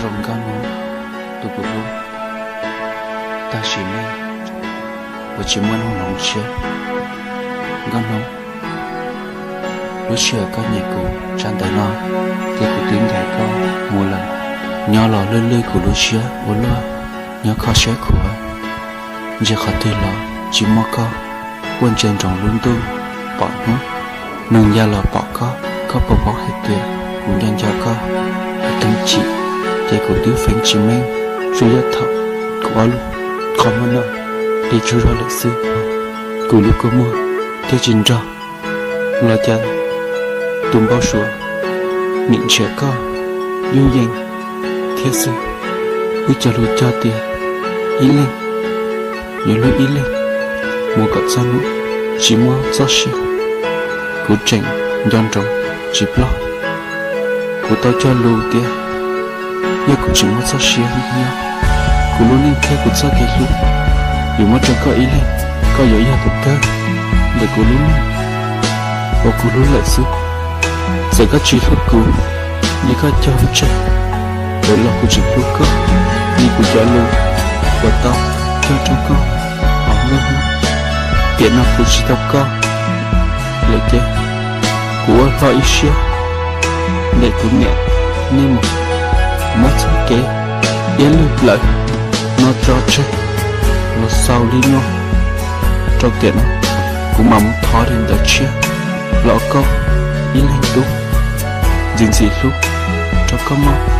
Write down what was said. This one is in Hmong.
Nkauj Hnub, tus kuv hlub, tab sis ne, kuv tsis muaj hnub hloov siab. Nkauj Hnub, lub sij hawm koj nyiam kuv tsam ntawd no, ces kuv twb ncaim koj mus lawm. Nyob los lwj lwj kuv lub siab ua luaj, nyob kho siab khuav, ntsia qhov twg los tsis muaj koj, quaj ntsia nroos lub ntuj pom hnub. Nug ya los pom koj, koj puas paub hais tias kuv nco nco koj, kuv teeb chim, ces kuv twb feeb tsis meej, tsuas yog thaum kuv ob lub qhov muag no li tsaug zog lawm xwb. Kuv lub kua muag thiaj tsis nrog los cas tus npau suav nim nrhiav koj yooj yim thiab xwb. Wb cog lus cog tias ib leeg yuav hlub ib leeg mus kom txog hnub tsis muaj txoj sia. Kuv tseem nco ntsoov tsis ploj. Kuv tau cog lus tias yog kuv tseem muaj txoj sia nyob, kuv lub neej thiab kuv txoj kev hlub yuav muab rau koj ib leeg, koj yuav yog tus kawg ntawm kuv lub neej uas kuv hlub lawm xwb. Txawm koj tsis hlub kuv, li koj cog tseg, lawm los kuv tseem hlub koj, li kuv cov lus uas tau cog rau koj hauv nruab hnub. Tiam no kuv tsis tau koj lawm ces kuv ua hlo ib siab nrog kuv niam nej mus muab txoj kev iab lwj plawv no tso tseg los xaus li no rau tiam no. Kuv mam mus thov daim ntawv tshiab los koj ib leeg tub ntxim ntxim hlub rau koj mog.